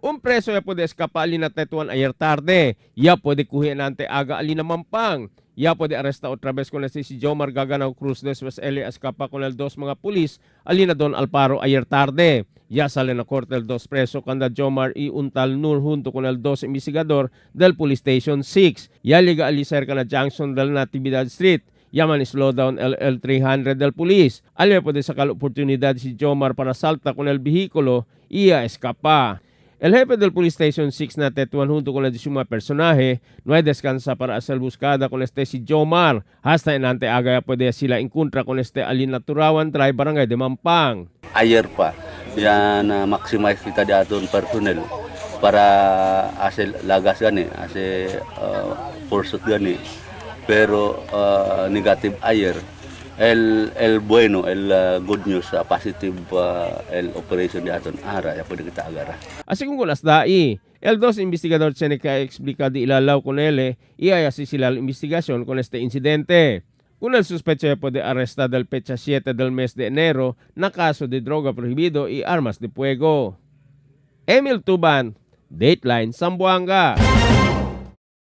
Un preso ya puede escapar alina Tetuan ayer tarde. Ya puede kuhin ante aga alina Mampang. Ya puede arresta otra vez con este si Jomar Gaganao Cruz después él escapa con el dos mga pulis alina Don Alparo ayer tarde. Ya sale na corte el dos preso cuando Jomar y un tal Nur junto con el dos investigador del Police Station 6. Ya liga ali cerca na junction del Natividad Street. Yaman slow down el 300 del police. Ali puede sacar la oportunidad si Jomar para salta con el vehículo y a escapa. El jefe del Police Station 6 na Tetuan junto con el 19 personaje no hay descansa para hacer buscada con este si Jomar. Hasta en ante aga puede sila encontra con este alin Naturawan Drive, Barangay de Mampang. Ayer pa, yan maximize kita di aton personnel para ase lagas gani, ase pursuit gani. Pero negative ayer. El bueno, el good news, positive el operation di aton ara, ya pwede kita agara. Así kung kulas dai, el dos investigador tiene que explica di ilalaw con él y hay así sila la investigación con este incidente. Con el sospecho ya puede arrestar del fecha 7 del mes de enero na caso de droga prohibido y armas de fuego. Emil Tuban, Dateline Zamboanga.